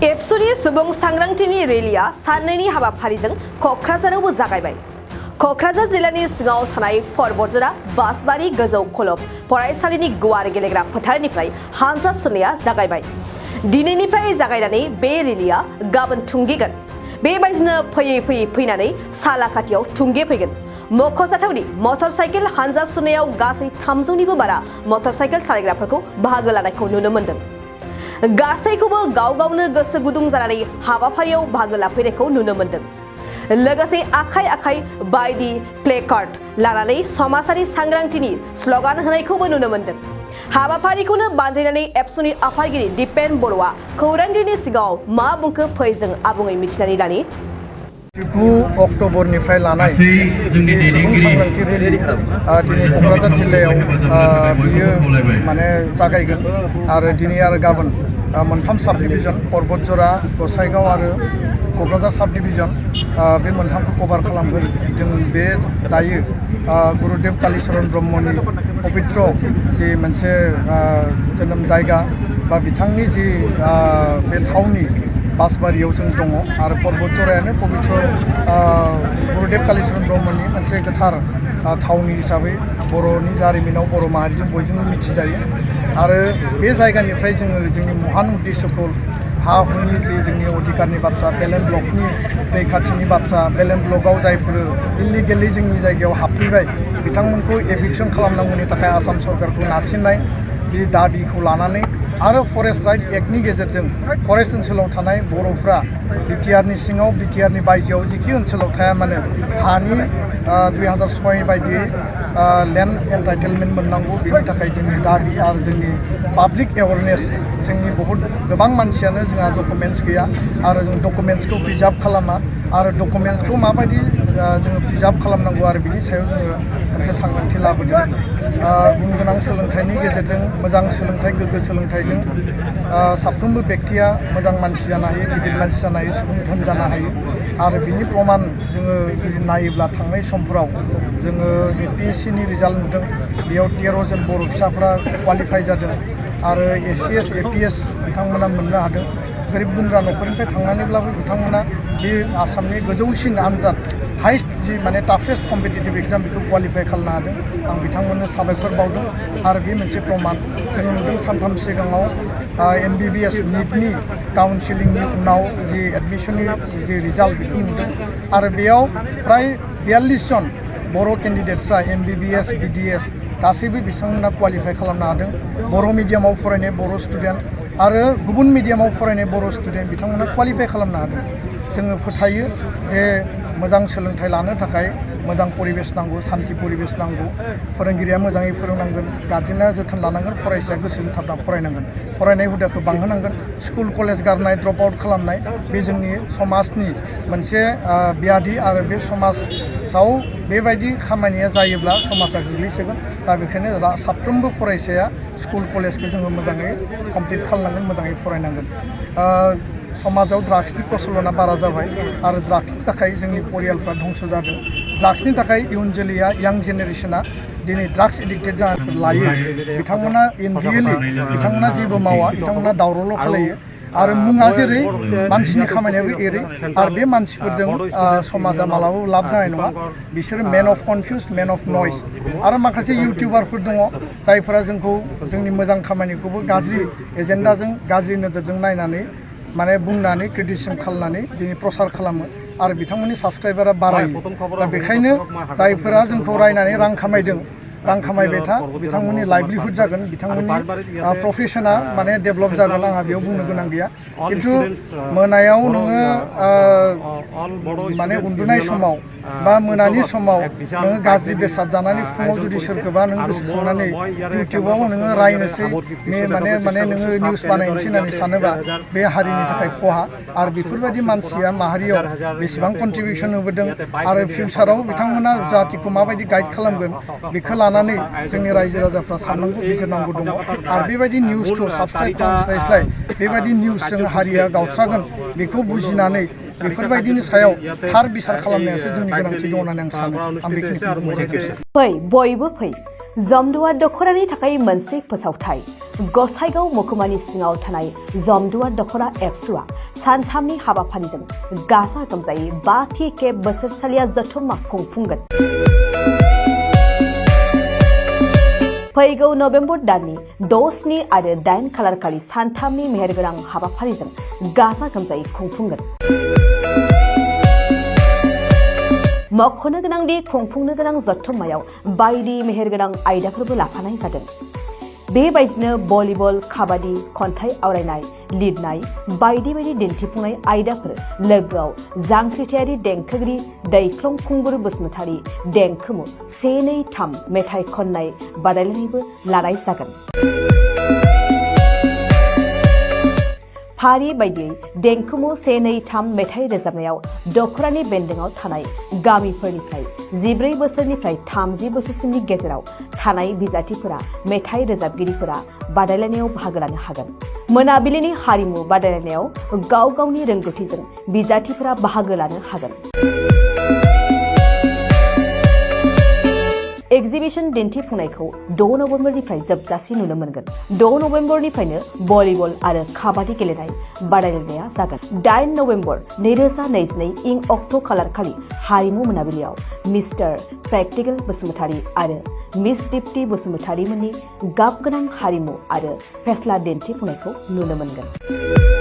एबसुनि सुबुं सांग्रांथिनि रेलिया साननैनि हाबाफारिजों क'क्राझारावबो जागायबाय। क'क्राझार जिल्लानि सिङाव थानाय परबतजरा बासबारि गोजौ खलब फरायसालिनि गुवार गेलेग्रा फोथारनिफ्राय हानजा सुरनाया जागायबाय। दिनैनिफ्राय जागायनानै बे रेलिया गाबोन थुंगेगोन। बेबायदिनो फैयै फैनानै सालाकाटियाव थुंगेफैगोन। मख'जाथावदि मटर साइकेल हानजा सुरनायाव गासै 300निबो बारा मटर साइकेल सालायग्राफोरखौ बाहागो लानायखौ नुनो मोन्दों। गासैखौबो गाव गावनो गोसो गुदुं जानानै हाबाफारियाव बाहागो लाफैनायखौ नुनो मोन्दों। लोगोसे आखाइ बायदि प्लेकार्ड लानानै समाजारि सांग्रांथिनि स्लगान होनायखौबो नुनो मोन्दों। हाबाफारिखौनो बानजायनानै एबसुनि आफादगिरि दिपेन बर'आ खौरांगिरिनि सिगाङाव मा बुंखो फै जों आबुङै मिथिनानै लानि। 9 अक्ट'बरनिफ्राय लानाय जि सुबुं सांग्रांथि रेलि दिनै क'क्राझार जिल्लायाव बियो माने जागायगोन आरो दिनै आरो गाबोन मोनथाम साब डिभिजन परबतजरा गसाइगाव आरो क'क्राझार साब डिभिजन बे मोनथामखौ कभार खालामगोन। जों बे दायो गुरुदेव कालीचरण ब्रह्मनि पबित्र जि मोनसे जोनोम जायगा बा बिथांनि जि बे थावनि बासबारियाव जों दङ आरो परबतजरायानो पबित्र गुरुदेव कालीचरण ब्रह्मनि मोनसे गोथार थावनि हिसाबै बर'नि जारिमिनाव बर' माहारिजों बयजोंबो मिथिजायो। आरो बे जायगानिफ्राय जोङो जोंनि महान उद्देश्यखौ हा हुनि जि जोंनि अधिकारनि बाथ्रा बेलेन ब्लकनि रैखाथिनि बाथ्रा बेलेन ब्लकआव जायफोर इलिगेलि जोंनि जायगायाव हाबफैबाय बिथांमोनखौ एभिक्सन खालामनांगौनि थाखाय आसाम सरकारखौ नारसिननाय बे दाबिखौ लानानै आरो फरेस्ट राइट एक्टनि गेजेरजों फरेस्ट ओनसोलाव थानाय बर'फ्रा बिटिआरनि सिङाव बिटिआरनि बायजोआव जिखि ओनसोलाव थाया मानो हानि 2006 बायदियै लेन्ड एन्टाइटेलमेन्ट मोननांगौ बेनि थाखाय जोंनि दाबि आरो जोंनि पाब्लिक एवारनेस जोंनि बहुत गोबां मानसियानो जोंहा डकुमेन्ट्स गैया आरो जों डकुमेन्ट्सखौ प्रिजार्भ खालामा आरो डकुमेन्ट्सखौ माबायदि जोङो प्रिजार्भ खालामनांगौ आरो बिनि सायाव जोङो मोनसे सांग्रांथि लाबोदों। गुन गोनां सोलोंथाइनि गेजेरजों मोजां सोलोंथाइ गोग्गो सोलोंथाइजों साफ्रोमबो बेक्तिया मोजां मानसि जानो हायो गिदिर मानसि जानो हायो सुबुं धोन जानो हायो आरो बिनि प्रमान जोङो जुदि नायोब्ला थांनाय समफोराव जोङो APSCनि रिजाल्ट नुदों बेयाव 13 जन बर' फिसाफ्रा क्वालिफाइ जादों आरो ACS APS बिथांमोना मोननो हादों। गोरिब गुन्द्रा न'खरनिफ्राय थांनानैब्लाबो बिथांमोना बे आसामनि गोजौसिन आनजाद हाइस्ट जि माने टाफेस्ट कम्पिटिटिभ एग्जाम बेखौ क्वालिफाइ खालामनो हादों। आं बिथांमोननो साबायखर बावदों आरो बे मोनसे प्रमान जोङो नुदों सानथाम सिगाङाव MBBS निटनि काउन्सिलिंनि उनाव जि एडमिसननि जि रिजाल्ट बेखौ नुदों आरो बेयाव प्राय 42 जन बर' केन्डिडेटफ्रा MBBS BDS गासैबो बिथांमोना क्वालिफाइ खालामनो हादों। बर' मिडियामाव फरायनाय बर' स्टुडेन्ट आरो गुबुन मिडियामाव फरायनाय बर' स्टुडेन्ट बिथांमोना क्वालिफाइ खालामनो हादों। जोङो फोथायो जे मोजां सोलोंथाइ लानो थाखाय मोजां परिबेस नांगौ सान्थि परिबेस नांगौ फोरोंगिरिया मोजाङै फोरोंनांगोन गार्जेना जोथोन लानांगोन फरायसाया गोसो होथाबना फरायनांगोन फरायनाय हुदाखौ बांहोनांगोन स्कुल कलेज गारनाय ड्रप आउट खालामनाय बे जोंनि समाजनि मोनसे ब्याधि आरो बे समाजाव बेबायदि खामानिया जायोब्ला समाजा गोग्लैसोगोन। दा बेखायनो साफ्रोमबो फरायसाया स्कुल कलेजखौ जोङो मोजाङै कमप्लिट खालामनांगोन मोजाङै फरायनांगोन। समाजाव ड्राग्सनि प्रचलना बारा जाबाय आरो ड्राग्सनि थाखाय जोंनि परियालफ्रा धंस जादों। ड्राग्सनि थाखाय इयुन जोलैया यां जेनेरेसना दिनै ड्राग्स एडिक्टेड जानानै लायो बिथांमोना इन रियेलि बिथांमोना जेबो मावा बिथांमोना दावरावल' खालायो आरो मुङा जेरै मानसिनि खामानियाबो एरै आरो बे मानसिफोरजों समाजा मालाबाबो लाब जानाय नङा। बिसोरो मेन अफ कनफिउज मेन अफ नयस आरो माखासे इउटिउबारफोर दङ जायफोरा जोंखौ जोंनि मोजां खामानिखौबो गाज्रि एजेन्डाजों गाज्रि नोजोरजों नायनानै माने बुंनानै क्रिटिसिजम खालामनानै दिनै प्रसार खालामो आरो बिथांमोननि साबसक्राइबारा बारायो। दा बेखायनो जायफोरा जोंखौ रायनानै रां खामायदों रां खामायबाय था बिथांमोननि लाइभलिहुड जागोन बिथांमोननि प्रफेसना माने डेभेलप जागोन आंहा बेयाव बुंनो गोनां गैया। खिन्थु मोनायाव नोङो माने उन्दुनाय समाव बा मोनानि समाव नोङो गाज्रि बेसाद जानानै फुङाव जुदि सोरखौबा नों गोसोखांनानै इउटिउबाव नोङो रायनोसै माने नोङो निउस बानायनोसै होननानै सानोबा बे हारिनि थाखाय खहा आरो बेफोरबायदि मानसिया माहारियाव बेसेबां कन्ट्रिबिउसन होबोदों आरो फिउचाराव बिथांमोना जातिखौ माबायदि गाइड खालामगोन बेखौ लानानै जोंनि रायजो राजाफ्रा साननांगौ बिजिरनांगौ दङ आरो बेबायदि निउसखौ साबस्क्राइब खालामस्लायस्लाय बेबायदि निउसजों हारिया गावस्रागोन बेखौ बुजिनानै बेफोरबायदिनि सायाव थार बिसार खालामनायासो जोंनि गोनांथि दं होननानै आं सानो। आं बेखिनिखौ बुंनो फै बयबो फै जमदुवा दख'रानि थाखाय मोनसे फोसावथाय गसाइगाव महकुमानि सिङाव थानाय जमदुवार दख'रा एबसुआ सानथामनि हाबाफारिजों गाजा गोमजायै 5थि खेब बोसोरसालिया जथुम्मा खुंफुंगोन। फैगौ नबेम्बर दाननि 6, 7 आरो 8 खालारखालि सानथामनि मेहेरगोनां हाबाफारिजों गाजा गोमजायै खुंफुंगोन। मख'नो गोनांदि खुंफुंनो गोनां जथुम्मायाव बायदि मेहेरगोनां आयदाफोरबो लाफानाय जादों। बेबायदिनो भलिबल, काबादि, खन्थाइ आवरायनाय, लिरनाय बायदि बायदि दिन्थिफुंनाय आयदाफोर लोगोआव जांख्रिथायारि देंखोगिरि दैख्लं खुंगुर बसुमतारी देंखोमु 1, 2, 3 मेथाइ खननाय बादायलायनायबो लानाय जागोन। फारि बायदियै देंखोमु 1, 2, 3 मेथाइ रोजाबनायाव दख'रानि बेन्दोंआव थानाय गामिफोरनिफ्राय 14 बोसोरनिफ्राय 30 बोसोरसिमनि गेजेराव थानाय बिजाथिफोरा मेथाइ रोजाबगिरिफोरा बादायलायनायाव बाहागो लानो हागोन। मोनाबिलिनि हारिमु बादायलायनायाव गाव गावनि रोंगौथिजों बिजाथिफोरा बाहागो लानो हागोन। एक्जिबिशन दिन्थिफुंनायखौ 6 नबेम्बरनिफ्राय जोबजासिम नुनो मोनगोन। 6 नबेम्बरनिफ्रायनो भलिबल आरो काबादि गेलेनाय बादायलायनाया जागोन। 8 नबेम्बर 2022 इं अक्ट' खालारखालि हारिमु मोनाबिलियाव मिस्टार प्रेक्टिकेल बसुमतारी आरो मिस दीप्ति बसुमतारी मोननि गाब गोनां हारिमु आरो फेस्ला दिन्थिफुंनायखौ नुनो मोनगोन।